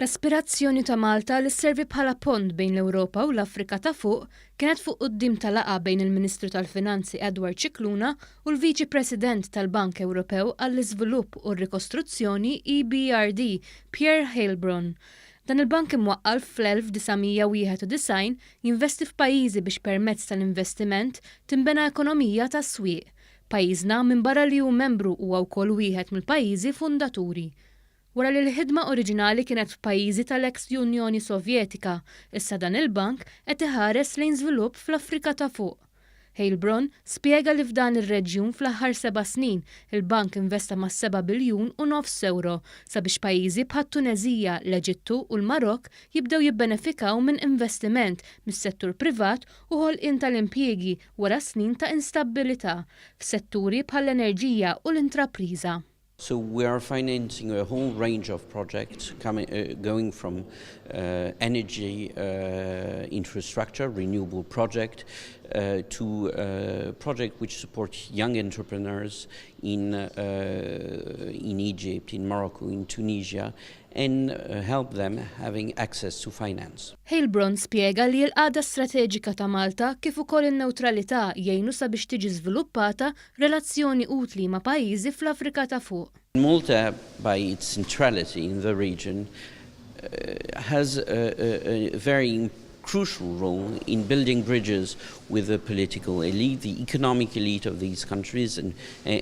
L-aspirazzjoni ta' Malta li sservi bħala pont bejn l-Ewropa u l-Afrika ta' Fuq kienet fuq quddiem ta' laqgħa bejn il-Ministru tal-Finanzi Edward Scicluna u l-Viċi President tal-Bank Ewropew għall-Iżvilupp u r-Rikostruzzjoni, EBRD, Pierre Heilbronn. Dan il-bank imwaqqal fl-1991 jinvesti f'pajjiżi biex permezz tal-investiment tinbena ekonomija tas-swieq. Pajjiżna, minbarra li hu membru huwa wkoll wieħed mill-pajjiżi fundaturi. Wara li l-ħidma oriġinali kienet f'pajjiżi tal-eks Unjoni Sovjetika, issa dan il-bank qed iħares lejn żvilupp fl-Afrika ta' Fuq. Heilbronn spjega li f'dan ir-reġjun fl-aħħar seba' snin, il-bank investa mas-seba' biljun u nofs ewro sabiex pajjiżi bħat-Tuneżija, l-Eġittu u l-Marokk jibdew jibbenefikaw minn investiment mis-settur privat u ħolqien tal-impjiegi wara snin ta' instabbilità f'setturi bħall-enerġija u l-intrapriża. So we are financing a whole range of projects coming, uh, going from uh, energy uh, infrastructure, renewable project, uh, to uh, project which support young entrepreneurs in, uh, in Egypt, in Morocco, in Tunisia, and uh, help them having access to finance. Heilbronn spjega li l-qagħda strateġika ta' Malta kif ukoll in-newtralità jgħinu sabiex tiġi żviluppata relazzjoni utli ma' pajjiżi fl-Afrika ta' Fuq. Malta, by its centrality in the region, uh, has a, a, a very crucial role in building bridges with the political elite, the economic elite of these countries and, and,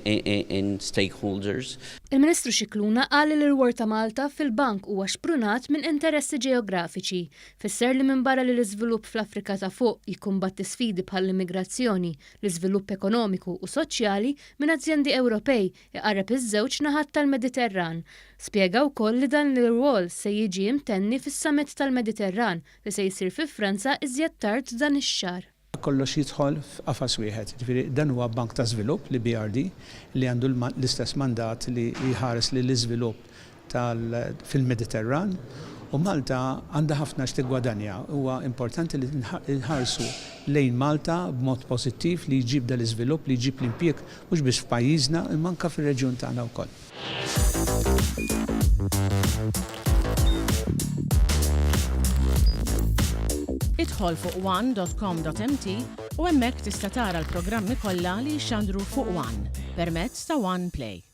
and stakeholders. Il-Ministru Scicluna qal li l-irwol ta' Malta fil-bank huwa xprunat minn interessi ġeografiċi. Fisser li minbarra li l-iżvilupp fl-Afrika ta' Fuq jikkumbatti sfidi bħall-immigrazzjoni, l-iżvilupp ekonomiku u soċjali minn azjendi Ewropej iqarreb iż-żewġ naħat tal-Mediterran. Spjega wkoll li dan l-irwol se jiġi imtenni fis-Summit tal-Mediterran li se jsir fi Franza iżjed tard dan ix-xahar. Kollox jidħol f'qafas wieħed. Jiġifieri dan huwa bank ta' żvilupp, l-EBRD, li għandu l-istess mandat li jħares lill-iżvilupp fil-Mediterran u Malta għandha ħafna x'tiggwadanja. Huwa importanti li nħarsu lejn Malta b'mod pożittiv li jġib dal-iżvilupp, li jġib l-impjieg mhux biss f'pajjiżna imma anke fir-reġjun tagħna wkoll. Idħol fuq one dot com dot mt u hemmhekk tista' tara l-programmi kollha li jixxandru fuq one permezz ta' One Play.